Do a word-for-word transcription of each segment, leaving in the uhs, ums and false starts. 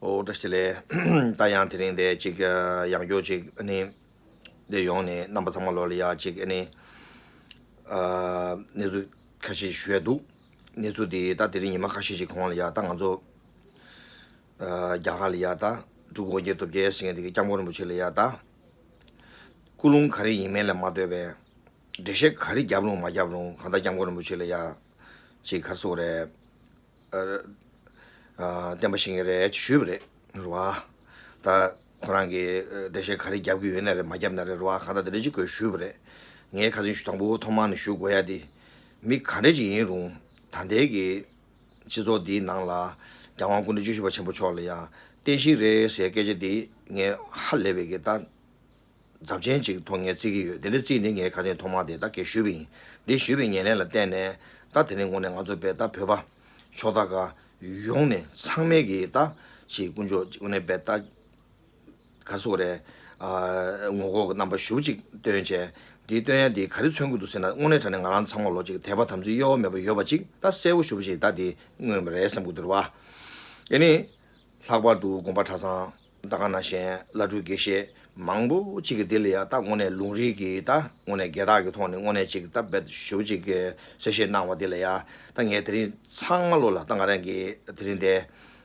ཨོ་བཀྲ་ཤིས་བདེ་ལེགས། ད་ཡང་དེ་རིང་འདི་ཅིག་ཡང་བསྐྱར་ཅིག་ཨ་ནི་འདི་ཡོང་ནས་རྣམ་པ་ཚང་མ་ལོ་ལ་ཡ་ཅིག་ཨ་ནི་གནས་ཚུལ་ཁ་ཤས་ཞུ་ཡ་འདུག་གནས་ཚུལ་འདི་ད་དེ་རིང་ཉི་མ་ཁ་ཤས་ཤིག་གོང་ལ་ཡ་ད་ང་ཚོ་རྒྱ་གར་ལ་ཡ་ད་འབྲུག་ཨོ་རྒྱན་སྟོབས་རྒྱལ་ཟེར་མཁན་དེ་གི་སྐྱབས་མགོན་རིན་པོ་ཆེ་ལ་ཡ་ད་ཀུན་སློང་ག་རེ་ཡིན་མིན་ལ་མ་ལྟོས་པའི་འགྲེལ་བཤད་ག་རེ་བརྒྱབ་རུང་མ་བརྒྱབ་རུང་གང་ལྟར་སྐྱབས་མགོན་རིན་པོ་ཆེ་ལ་ཡ་ཅིག་ག་རེ་ཟེར་དགོས་རེད། ཨ་ཨ་བསྟན་པ་བཤིག་མཁན་རེད་ཅེས་ཞུས་པ་རེད། རེད་བ། ད་ཁོ་རང་གིས་ཨ་འགྲེལ་བཤད་ག་རེ་རྒྱབ་ཀྱི་ཡོད་ན་རེད་མ་རྒྱབ་ན་རེད་རེད་བ། གང་ལྟར་དེ་འདྲ་ཅིག་དགོས་ཞུས་པ་རེད། ངས་ཁ་སང་ཞུ་དང་པོ་ཐོག་མར་ནས་ཞུ་དགོས་ཡ་དེ། མི་ག་འདྲ་ཅིག་ཡིན་རུང་ད་ལྟའི་གི་སྤྱི་ཚོགས་འདིའི་ནང་ལ་རྒྱལ་དབང་སྐུ་ཕྲེང་བཅུ་བཞི་པ་ཆེན་པོ་མཆོག་ལ་ཡ་བསྟན་བཤིག་རེད་ཟེར་སྐད་ཆ་འདི་ངས་ཧ་ལས་པའི་གི་ད་རྫབ་ཆེན་ཅིག་ཐོག་ངས་བརྩི་གི་ཡོད། དེ་འདྲ་བརྩིས་ནས་ངས་ཁ་སང་ཐོག་མ་དེ་ད་གས་ཞུས་པ་ཡིན། འདི་ཞུས་པའི་ཉེར་ལེན་ལ་བརྟེན་ནས་ད་དེ་རིང་དངོས་གནས་ང་ཚོ་བོད་ད་བོད་པ་ཕྱོགས་མཐའ་ཁག་ཡོངས་ནས་ཚང་མས་གི་ད་ཅིག་དཀོན་མཆོག་དངོས་གནས་བོད་ད་ག་རེ་ཟེར་དགོས་རེད། ཨ་ངོ་ལྐོག་གི་རྣམ་པ་ཞེ་པོ་ཅིག་སྟོན་བྱས། འདིའི་སྟོན་ཡ་འདི་ག་རེ་མཚོན་གྱི་འདུག་ཟེར་ན་དངོས་གནས་དྲང་གནས་ང་རང་ཚང་མ་ལོ་ཅིག་དད་པ་དམ་ཚིག་གཡོ་བ་མེད་པ་ཡོད་པ་ཅིག་ད་གསལ་པོ་ཞེ་པོ་ཅིག་ད་འདི་མངོན་པ་རེད་བསམ་གྱི་འདུག་རེད་བ། ཨེ་ནི། ལྷག་པར་དུ་དགོན་པ་གྲྭ་ཚང་ད་ག་ནང་བཞིན་བླ་སྤྲུལ་དགེ་བཤེས་མང་པོ་ཅིག་གིས་འདི་ལ་ཡ་ད་དངོས་གནས་ལུང་རིགས་ཀྱི་ད་དངོས་གནས་བརྒལ་བརྟག་གི་ཐོག་ནས་དངོས་གནས་ཅིག་ད་རྦད་ཞེ་པོ་ཅིག་གི་གསལ་བཤད་གནང་བ་འདི་ལ་ཡ་ད་ངས་དེ་རིང་ཚང་མ་ལོ་ལ་ད་ང་རང་གི་དེ་རིང་འདི་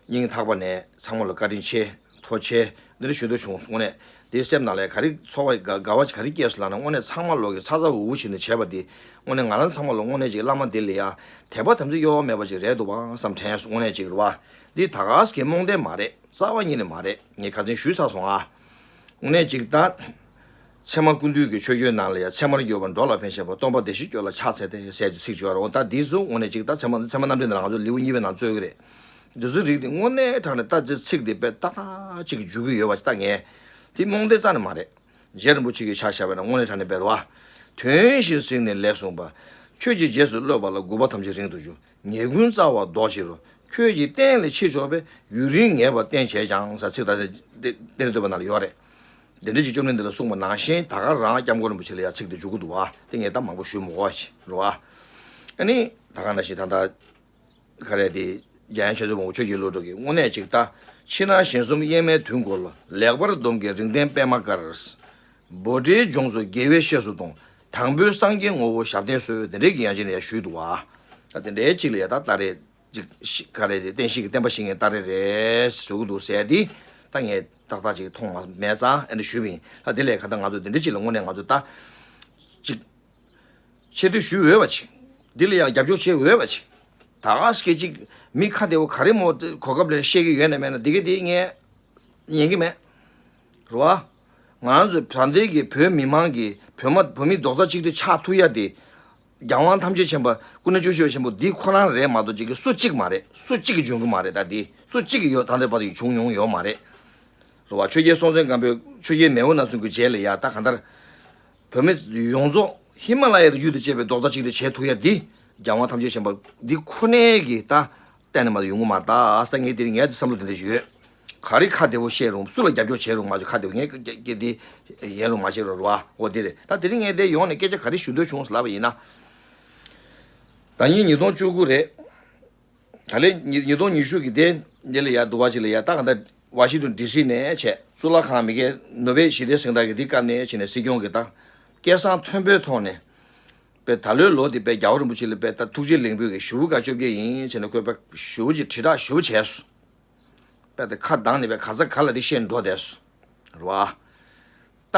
སྙིང་ཐག་པ་ནས་ཚང་མ་ལ་བཀའ་དྲིན་ཆེ་ཐུགས་རྗེ་ཆེ་འདི་འདྲ་ཞུ་འདོད་བྱུང་། དངོས་གནས་འདི་སེམས་ནང་ལ་ག་རེ་ཚོར་བ་དགའ་དགའ་བ་ག་རེ་སྐྱེས་སོང་ལབ་ན་དངོས་གནས་ཚང་མ་ལོ་གི་ཚ་ཚ་འུར་འུར་བྱས་ནས་བྱས་པ་འདི་དངོས་གནས་ང་རང་ཚང་མ་ལོ་དངོས་གནས་ཅིག་བླ་མ་འདི་ལ་ཡ་དད་པ་དམ་ཚིག་གཡོ་བ་མེད་པ་ཅིག་རེད་འདུག་བ་བསམ་དྲན་སོང་། དངོས་གནས་ཅིག་རེད་བ། འདི་ད་ག་སེ་གི་རྨོངས་དད་མ་རེད། རྩ་བ་ཉིད་ནས་མ་རེད། ངས་ཁ་སང་ཞུས་ཚར་སོང་ཨ། དངོས་གནས་ཅིག་ད། ཚད་མ་ཀུན་བཏུས་ཀྱི་ཆོས་བརྒྱུད་ནང་ལ་ཡང་ཚད་མར་གྱུར་པ་འགྲོ་ལ་ཕན་བྱེད་པ། སྟོན་པ་བདེ་གཤེགས་སྐྱོབ་ལ་ཕྱག་འཚལ་ཏེ་ཟེར་གྱི་ཚིག་བརྗོད་རོགས། ད་འདི་ཚོ་དངོས་གནས་ཅིག་ད་ཚད་མ་ཚད་མ་རྣམ་འགྲེལ་ནང་ང་ཚོ་ལེའུ་གཉིས་པའི་ནང་རྩོད་ཀྱི་རེད། འདི་ཚོའི་རིགས་འདི་དངོས་གནས་དྲང་གནས་ད་ཅི་ཚིག་འདི་དཔེ་ཏག་ཏག་ཅིག་འཇུག་གི་ཡོད་པ་ཅིག་ད་ངས། དེ་རྨོངས་དད་རྩ་ནས་མ་རེད། རྗེ་རིན་པོ་ཆེ་གིས་ཕྱག་བཞག་པ་ན་དངོས་གནས་དྲང་གནས་འབད་རོགས། དོན་བཞིན་གཟིགས་ནས་ལེགས་གསུངས་པ། ཆོས་ཀྱི་རྗེས་སུ་སློབ་པ་ལ་དགོས་པ་ཐམས་ཅད་རིང་དུ་འབྱུང་། ཉེས་ཀུན་སྩ་བ་ཟློག་བྱེད་རུང་། ཁྱོད་ཀྱིས་བསྟན་ལས་ཕྱིར་ཕྱོགས་པས། ཡུན་རིང་ངེས་པར་བསྟེན་བྱས་ཀྱང་ཟེར་ཚིག་ད་ལྟ་གཏེར་འདོན་པ་ནང་ལ་ཡོད་རེད། དེ་འདྲ་ཅིག་བཅོམ་ལྡན་འདས་ལ་གསུངས་པ་ནང་བཞིན་ད་ག་རང་སྐྱབས་མགོན་རིན་པོ་ཆེ་ལ་ཡང་ཚིག་དེ་འཇུག་གི་འདུག་བ། དེ་ངས་ད་མང་པོ་ཞུ་མི་དགོས་པ་ཞིག་རེད་བ། ཨ་ནི་ད་ག་ནང་བཞིན་ད་ལྟ། ག་རེ་དེ། འཇམ་དབྱངས་ཆོས་ཚོགས་མང་པོ་ཆོས་ཀྱི་བློ་གྲོས་ཀྱིས་དངོས་གནས་ཅིག་ལྟ། ཕྱི་ནང་ཞིང་གསུམ་དབྱེར་མེད་དུས་འཁོར་ལ། ལེགས་པར་སྡོམ་གྱི་རིགས་ལྡན་པད་མ་དཀར། བྷོ་ཊའི་ལྗོངས་སུ་དགེ་བའི་བཤེས་སུ་གཏོང་། དང་པོའི་སངས་རྒྱས་ངོ་བོ་ཞབས་བརྟན་གསོལ། དེ་འདྲའི་གི་ཡང་ཅིག་ནས་ཡང་ཞུས་འདུག་བ། ད་དེ་འདྲའི་ཅིག་ལ་ཡ་ད་ལྟ་རེ་ཅིག་ཤི་ག་རེ་རེད། བསྟན་བཤིག་གི་བསྟན་པ་བཤིག་མཁན་ལྟ་རེ་རེད་ཟེར་གི་འདུག་ཟེར་དེ་ད་ངས་ཏག་ཏག་ཅིག་མཐོང་མ་མེད་ཙང་ཨེ་འདྲ་ཞུས་པ་ཡིན། ད་དེ་ལས་ག་ད་ང་ཚོ་དེ་འདྲ་ཅིག་ལ་དངོས་གནས་ང་ཚོ་དེ་འདྲ་ཅིག་ཆེ་བསྟོད་ཞུ་འོས་པ་ཅིག་འདི་ལ་ཡང་རྒྱབ་སྐྱོར་བྱེད་འོས་པ་ཅིག་ད་ག་སེ་ཅིག་མི་ཁ་བདེ་བོ་ག་རེ་མོ་གོ་སྐབས་ལ་བཤད་ཀྱི་ཡོད་ན་མེད་ན་འདི་ག་འདི་ངས་ཉན་གྱི་མེད། རེད་བ། ང་ཚོ་ད་ལྟའི་གི་བོད་མི་མང་གི་བོད་མ་བོད་མི་རྡོག་རྩ་གཅིག་སྒྲིལ་ཆགས་ཐུབ་ཡ་དེ། རྒྱལ་དབང་ཐམས་ཅད་མཁྱེན་པ་སྐུ་ཕྲེང་བཅུ་བཞི་པ་ཆེན་པོ་འདི་ཁོ་རང་རེད་མ་གཏོགས་ཅིག་གི་སུ་གཅིག་མ་རེད། སུ་གཅིག་གིས་འབྱུང་གི་མ་རེད། ད་འདི་སུ་གཅིག་གིས་ཡོད་ད་ལྟའི་བར་དུ་བྱུང་མྱོང་ཡོད་མ་རེད། རེད་བ། ཆོས་རྒྱལ་སྲོང་བཙན་སྒམ་པོས་ཆོས་རྒྱལ་མེས་དབོན་རྣམ་གསུམ་གྱི་རྗེས་ལ་ཡ་ད་གང་ལྟར། བོད་མི་ཡོངས་རྫོགས་ཧི་མ་ལ་ཡ་དང་རྒྱུད་དུ་བཅས་པའི་རྡོག་རྩ་གཅིག་སྒྲིལ་བྱེད་ཐུབ་ཡ་འདི་རྒྱལ་དབང་ཐམས་ཅད་མཁྱེན་པ་འདི་ཁོ་ནའི་གི་ད་གཏན་ནས་མ་གཏོགས་ཡོང་གི་མ་རེད། ད་ས་ངས་དེ་རིང་ངའི་བསམ་བློ་དེ་འདྲ་ཞིག་ཡོད། ག་རེ་ཁ་བདེ་བོ་བཤད་རུང་སུ་ལ་རྒྱབ་སྐྱོར་བྱེད་རུང་མ་བྱེད་ཁ་བདེ་བོ་ངས་སྐད་འདི་ཡན་རུང་མ་བྱེད་རུང་རེད་བ། འོ་དེ་རེད། ད་དེ་རིང་ངས་དེ་ཡོང་ནས་སྐད་ཆ་ག་རེ་ཞུ་འདོད་བྱུང་ཟེར་ལབ་པ་ཡིན་ན། ད་ཉིན་ཉིས་སྟོང་བཅུ་དགུ་རེད། ད་ལན་ཉིས་ཉིས་སྟོང་ཉི་ཤུ་གི་དེ་འདི་ལ་ཡ་འདུ་བ་ཅིག་ལ་ཡ་ད་ག་ད་ཝ་ཤིང་ཏོན་ཌི་སི་ནས་བྱས་གཙུག་ལག་ཁང་མི་སྒེར་ནོ་བེལ་ཞི་བདེའི་གཟེངས་རྟགས་ཀྱི་འདི་བཀའ་ནས་བྱས་ནས་སྲིད་སྐྱོང་གི་ད་སྐལ་བཟང་མཐོན་པོའི་ཐོག་ནས་པས་ད་ལོའི་ལོ་འདི་པས་རྒྱལ་བ་རིན་པོ་ཆེ་ལ་པས་ད་ཐུགས་རྗེ་ལེགས་འབུལ་གྱི་ཞུ་བ་བཅོ་བརྒྱད་ཡིན་བྱས་ནས་ཁོས་པས་ཞུ་བ་ཅིག་དྲིལ་བསྒྲགས་ཞུ་བ་བྱས་སོང་། པས་ད་ཁ་གདངས་ནས་པས་ག་ས་ག་ལ་འདི་བཤད་འགྲོ་བསྡད་སོང་། རེད་བ། ད་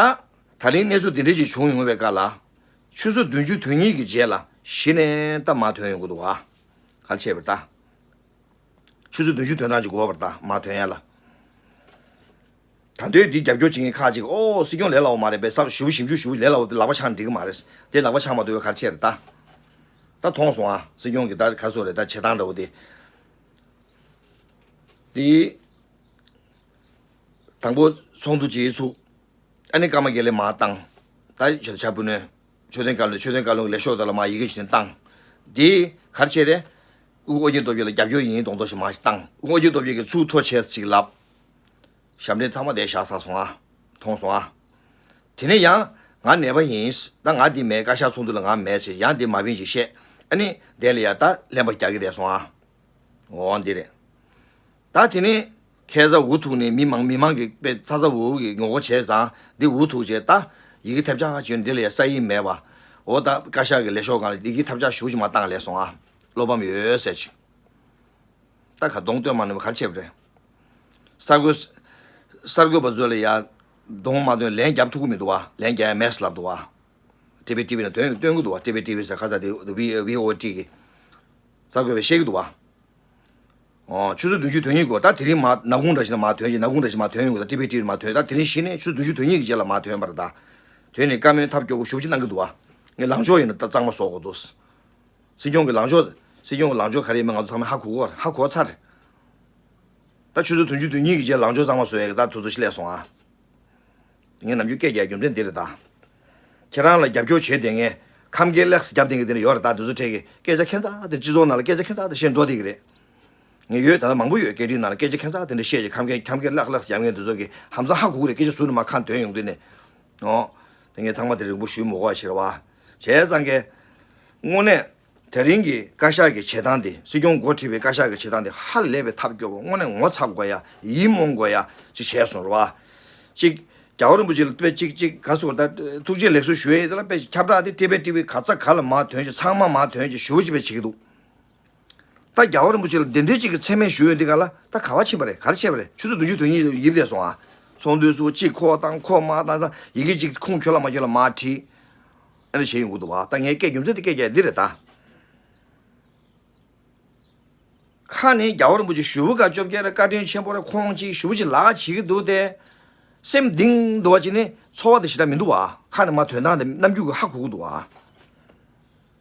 ད་ལན་གནས་ཚུལ་འདི་འདྲ་ཞིག་བྱུང་ཡོང་བའི་སྐབས་ལ། ཆུ་ཚོད་བདུན་ཅུ་དོན་གཉིས་ཀྱི་རྗེས་ལ་གཞི་ནས་ད་མར་ཐོན་ཡོང་གི་འདུག་བ། ག་རེ་བྱས་པ་རེད་ད། ཆུ་ཚོད་བདུན་ཅུ་དོན་གྲངས་ཅིག་འགོར་བ་རེད་ད་མར་ཐོན་ཡ་ལ། ད་དུང་འདི་རྒྱབ་སྐྱོར་བྱེད་མཁན་ཁག་ཅིག་ཨོ་སྲིད་སྐྱོང་ལས་སླ་བོ་མ་རེད་པས་བསམ་ཞིབ་པོ་ཞིབ་འཇུག་ཞིབ་པོ་ལས་སླ་བོ་དེ་ལག་པ་འཆང་འགྲིག་གི་མ་རེད། དེ་ལག་པ་འཆང་མ་ཐུབ་པའི་ག་རེ་བྱས་རེད་ད། ད་མཐོང་སོང་ཨ་སྲིད་སྐྱོང་གི་ད་ག་རེ་ཟེར་རེད་ད་བྱེད་སྟངས་འདྲ་བོ་དེ། དེ། དང་པོ་ཚོགས་འདུ་བྱེད་ཚུགས། ཨ་ནི་ཀརྨ་དགེ་ལེགས་མར་བཏང་། ད་ཞེ་ད་ཕྱག་ཕུལ་ནས། ཆོས་ལྡན་བཀའ་བློན་ཆོས་ལྡན་བཀའ་བློན་གྱི་ལས་ཤོག་དེ་ལ་མར་ཡི་གེ་བྱིན་བཏང་། དེ་ག་རེ་བྱས་རེད། དབུ་ཨོ་རྒྱན་སྟོབས་རྒྱལ་ལ་རྒྱབ་སྐྱོར་ཡིན་གདོང་ཚོགས་ཤིག་མར་ཞིག་བཏང་། དབུ་ཨོ་རྒྱན་སྟོབས་རྒྱལ་གྱིས་ཚུར་ཐོ་བྱས་ཅིག་ལབ། ཞབས་འདྲེན་ཚང་མ་དེ་བཞག་ཚར་སོང་ཨ། མཐོང་སོང་ཨ། དེ་ནས་ཡང་ང་ནད་པ་ཡིན། ད་ང་འདི་མེད་བཀའ་ཤག་ཚོགས་འདུ་ལ་ང་མེད་ཟེར་ཡང་འདི་མ་བིན་ཅིག་བཤད། ཨ་ནི་དེ་ལ་ཡ་ད་ལན་པ་རྒྱག་གི་བསྡད་སོང་ཨ། འོ་འདི་རེད། ད་དེ་ནས་ ཁ་སང་འུ་ཐུག་ནས་མི་མང་མི་མང་གི་དཔེ་ཚ་ཚ་འུར་འུར་གྱི་ངོ་རྒོལ་བྱས་ཙང་འདི་འུ་ཐུག་བྱས། ད་ཡི་གེ་ཐབས་ཆག་བྱས་འདི་ལ་ཡ་ས་ཡིག་མེད་པ། འོ་ད་བཀའ་ཤག་གི་ལས་ཤོག་སྒང་ལ་ཡི་གེ་ཐབས་ཆག་ཞུ་ཅིག་མ་བཏང་ལས་སོང་ཨ། བློ་ཕམ་ཡོད་ཟེར་ཅིག་ད་ག་གདོང་སྟོན་མ་ནུས་པ་ག་རེ་བྱེད་པ་རེད། གསར་འགོད། གསར་འགོད་པ་ཚོ་ལ་ཡ་གདོང་མ་སྟོན་ལན་རྒྱབ་ཐུབ་ཀྱི་མི་འདུག་བ། ལན་རྒྱག་ཡ་མེད་ལབ་འདུག་བ། ཊི་བི་ཊི་ཝི་ན་སྟོན་སྟོན་གྱི་འདུག་བ། ཊི་བི་ཊི་ཝི་ཟེར་ཁ་ས་དེ་བི་བི་ཨོ་ཊི་གི་གསར་འགོད་པས་བཤད་ཀྱི་འདུག་བ། ཨོ། ཆུ་ཚོད་བདུན་ཅུ་དོན་གཉིས་སྐོར་ད་དེ་རིང་མ་ནག་ཁུང་འདྲ་ཞིག་ན་མ་ཐོན་གྱི། ནག་ཁུང་འདྲ་ཞིག་མ་ཐོན་ཡོང་གི། ད་ཊི་བི་ཊི་ཝི་མ་ཐོན། ད་དེ་རིང་གཞི་ནས་ཆུ་ཚོད་བདུན་ཅུ་དོན་གཉིས་ཀྱི་རྗེས་ལ་མ་ཐོན་པར་ད། ཐོན་ནས་བཀའ་མོལ་ཐབས་སྐྱོ་པོ་ཞེ་པོ་ཅིག་གནང་གི་འདུག་བ། ངས་ལངས་ཕྱོགས་ཡིན་ན་ད་གཙང་མ་བཟོ་དགོས་འདུག། སྲིད་སྐྱོང་གི་ལངས་ཕྱོགས། སྲིད་སྐྱོང་གི་ལངས་ཕྱོགས་ག་རེ་ཡིན་མིན་ང་ཚོ་ཚང་མས་ཧ་གོ་གོ་ཧ་གོ་ཚར་རེད། ད་ཆུ་ཚོད་བདུན་ཅུ་དོན་གཉིས་ཀྱི་རྗེས་ལངས་ཕྱོགས་གཙང་མ་བཟོ་ཡ་གི་ད་དུས་ཚོད་ཞིག་སླེབས་སོང་ཨ། ངས་ནམ་རྒྱུན་སྐད་རྒྱག་རྒྱུ་མཚན་འདི་རེད་ད། ཁྱེད་རང་ལ་རྒྱབ་སྐྱོར་བྱེད་བསྡད་མཁན་ཁམས་སྐད་ལེགས་སུ་རྒྱབ་བསྡད་མཁན་དེ་འདྲ་ཡོད་རེད་ད། དེ་ཚོ་འཕྲད་ཀྱི་སྐད་ཆ་ཁྱད་མཚར་དེ་སྤྱི་ཚོགས་ནང་ལ་སྐད་ཆ་ཁྱད་མཚར་དེ་བཤད་འགྲོ་བསྡད་ཀྱི་རེད། ངས་ཡོད་ད་ལྟ་མང་པོ་ཡོད། སྐད་འཕྲིན་ནང་ལ་སྐད་ཆ་ཁྱད་མཚར་དེ་འདྲ་བཤད་ཀྱི། ཁམས་སྐད་ཁམས་སྐད་ལེགས་ལེགས་སུ་རྒྱབ་མཁན་དེ་ཚོ་གི་ཧམ་སང་ཧ་གོ་གི་རེད། སྐད་ཆ་ཟུར་ནས་མར་ཁ་འདོན་ཡོང་དུས་ནས། ཨོ། དེ་ངས་ཚང་མ་དེ་རིང་པོ་ཞུས་མི་དགོས་པ་ཞིག་རེད་བ། བྱས་ཙང་གི། དངོས་གནས། དེ་རིང་གི་བཀའ་ཤག་གི་བྱེད་སྟངས་དེ། སྲིད་སྐྱོང་འགོ་ཁྲིད་པའི་བཀའ་ཤག་གི་བྱེད་སྟངས་དེ་ཧ་ལས་པའི་ཐབས་སྐྱོ་པོ། དངོས་གནས་ངོ་ཚ་དགོས་ཡ། ཡིད་སྨོན་དགོས་ཡ་ཅིག་བྱས་སོང་རེད་བ། གཅིག་རྒྱལ་བ་རིན་པོ་ཆེ་ལ་དཔེ་གཅིག་གཅིག་ག་ཟེར་དགོས་རེད་ད། ཐུགས་རྗེ་ལེགས་གསོལ་ཞུ་ཡས་དེ་ལ་དཔེ་ཁྱབ་བསྒྲགས་དེ་ཊི་བི་ཊི་ཝི་ག་ས་ག་ལ་མར་ཐོན་བྱས། ཚང་མ་མར་ཐོན་བྱས་ཞུ་བ་ཅིག་དཔེ་བྱེད་ཀྱི་འདུག་ད་རྒྱལ་བ་རིན་པོ་ཆེ་ལ་འདི་འདྲའི་གཅིག་གི་མཚན་སྨད་ཞུ་ཡོང་དུས་ག་ལ་ད་ག་བ་ཕྱིན་པ་རེད། ག་རེ་བྱས་པ་རེད། ཆུ་ཚོད་བདུན་ཅུ་དོན་གཉིས་ཡིབ་བསྡད་སོང་ཨ། ཚོགས་འདུའི་ཚུགས་གཅིག་ཁོ་བཏང་ཁོ་མ་བཏང་། ད་ཡི་གེ་གཅིག་ཁུངས་འཁྱོལ་ལ་མ་འཁྱོལ་ལ་མར་བྲིས། ཨ་ནི་བྱས་ཡོང་གི་འདུག་བ། ད་ངས་སྐད་རྒྱུ་མཚན་དེ་སྐད་རྒྱག་འདི་རེད་ད། ཁ་ནས་རྒྱལ་བ་རིན་པོ་ཆེ་ཞུ་བ་ག་བཅོ་བརྒྱད་རེད། བཀའ་དྲིན་ཆེན་པོ་རེད། ཁོང་གཅིག་ཞུ་བ་ཅིག་ལག་བྱེད་ཀྱི་འདུག་སྟེ། སེམས་གཏིང་འདུག་བ་ཅིག་ནི་ཚོར་བ་དེ་ཞེ་དྲག་མི་འདུག་བ། ཁ་ནས་མར་ཐོན་སྟངས་དེ་རྣམ་འགྱུར་གྱིས་ཧ་གོ་གི་འདུག་བ།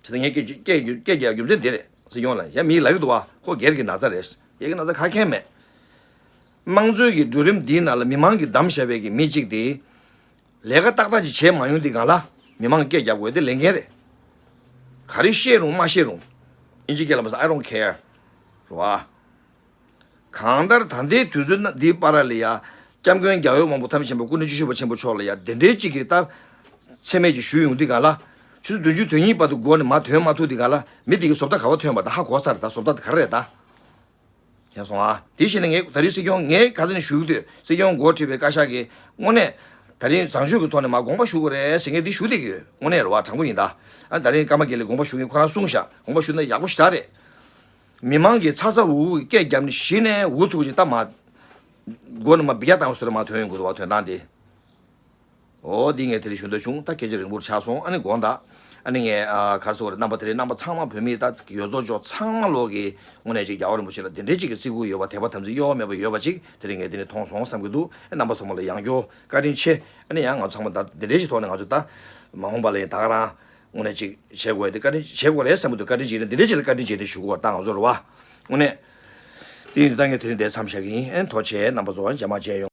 དེ་ངས་སྐད་སྐད་སྐད་རྒྱག་རྒྱུ་མཚན་དེ་རེད། སྲིད་སྐྱོང་ལ་ཡ་མིས་ལབ་ཀྱི་འདུག་བ། ཁོ་སྒེར་གྱི་ན་ཚ་རེད། སྒེར་གྱི་ན་ཚ་ག་གེ་མེད། དམངས་གཙོའི་གི་འགྲོ་རིམ་འདིའི་ནང་ལ་མི་མང་གིས་བདམས་བཞག་པའི་གི་མི་གཅིག་དེ། ལས་ཀ་ཏག་ཏག་ཅིག་བྱས་མ་ཡོང་དུས་སྒང་ལ་མི་མང་གིས་སྐད་རྒྱབ་དགོས་དེ་ལས་འགན་རེད། ག་རེ་བཤད་རུང་མ་བཤད་རུང་། ཨིན་ཇི་སྐད་ལ་མ་ཟེར། I don't care། རེད་བ། གང་ལྟར་ད་ལྟའི་དུས་ཚོད་ན་འདིའི་བར་ལ་ཡ། སྐྱབས་མགོན་རྒྱལ་བའི་དབང་པོ་ཐམས་ཅད་མཁྱེན་པ་སྐུ་ཕྲེང་བཅུ་བཞི་པ་ཆེན་པོ་མཆོག་ལ་ཡ་འདི་འདྲའི་གཅིག་གིས་ད་མཚན་སྨད་ཅིག་ཞུས་ཡོང་དུས་སྒང་ལ། ཆུ་ཚོད་བདུན་ཅུ་དོན་གཉིས་བར་དུ་འགོར་ནས་མར་ཐོན་མ་ཐུབ་དུས་སྒང་ལ་མི་དེ་གི་བཟོ་ལྟ་ག་བ་ཐོན་པ་ད་ཧ་གོ་ཚར། ད་བཟོ་ལྟ་དེ་ག་རེ་རེད་ད། མཁྱེན་སོང་ཨ། དེ་བཞིན་ངས་ད་རེས་སྲིད་སྐྱོང་ངས་ག་ཚོད་ནས་ཞུ་གི་འདུག་སྲིད་སྐྱོང་འགོ་ཁྲིད་པའི་བཀའ་ཤག་གིས་དངོས་གནས་ད་རིང་བཟང་སྤྱོད་ཀྱི་ཐོག་ནས་མར་དགོངས་པ་ཞུ་དགོས་རེད་ཟེར་མཁན་འདི་ཞུ་བསྡད་ཀྱི་ཡོད། དངོས་གནས་རེད་བ། དྲང་པོ་ཡིན་ད། ཨ་ད་རིང་ཀརྨ་དགེ་ལེགས་དགོངས་པ་ཞུ་མཁན་ཁོ་རང་གསུངས་ཤག་དགོངས་པ་ཞུ་ན་ཡག་པོ་ཞེ་དྲག་རེད། མི་མང་གིས་ཚ་ཚ་འུར་འུར་གྱིས་སྐད་བརྒྱབ་ནས་གཞི་ནས་འུ་ཐུག་ཅིག་ད་མར་མགོ་ནས་མར་འབུད་རྒྱག་བཏང་བ་བཟོ་འདྲ་མར་ཐོན་ཡོང་གི་འདུག་བ། ཐོན་སྟངས་འདི། ཨོ་འདི་ངས་དེ་རིང་ཞུ་འདོད་བྱུང་། ད་སྐད་ཆ་རིང་པོར་ཆགས་སོང་། ཨ་ནི་དགོངས་དག་ཨ་ནི་ངས་ཨ་ག་རེ་ཟེར་དགོས་རེད། རྣམ་པ་དེ་རིང་རྣམ་པ་ཚང་མ་བོད་མི་ད་ཡོད་ཚོ་ཅོག་ཚང་མ་ལོག་གིས་དངོས་གནས་ཅིག་རྒྱལ་བ་རིན་པོ་ཆེ་ལ་འདི་འདྲའི་ཅིག་གི་བརྩི་བཀུར་ཡོད་པ། དད་པ་དམ་ཚིག་གཡོ་བ་མེད་པ་ཡོད་པ་ཅིག་དེ་རིང་ངས་འདི་ནས་མཐོང་སོང་བསམ་གྱི་འདུག་ཨ་རྣམ་པ་ཚང་མ་ལ་ཡང་བསྐྱར་བཀའ་དྲིན་ཆེ། ཨ་ནི་ཡང་ང་ཚོ་ཚང་མ་ད་འདི་འདྲའི་ཅིག་ཐོག་ནས་ང་ཚོ་ད་མ་འོངས་པ་ལ་ཡང་ད་ག་རང་དངོས་གནས་ཅིག་བྱེད་དགོས་དེ། བཀའ་དྲིན་བྱེད་དགོས་རེད་བསམ་གྱི་འདུག་བཀའ་དྲིན་ཆེ་ན་འདི་འདྲའི་ཅིག་ལ་བཀའ་དྲིན་ཆེ་དེ་ཞུ་དགོས་པ་ད་ང་ཚོ་རེད་བ། དངོས་གནས། དེ་ཡིན་དུས་ད་ངས་དེ་རིང་འདིར་མཚམས་བཞག་གི་ཡིན། ཨ་ནི་ཐུགས་རྗེ་ཆེ། རྣམ་པ་ཚོ་རྗེས་མ་མཇལ་ཡོང་།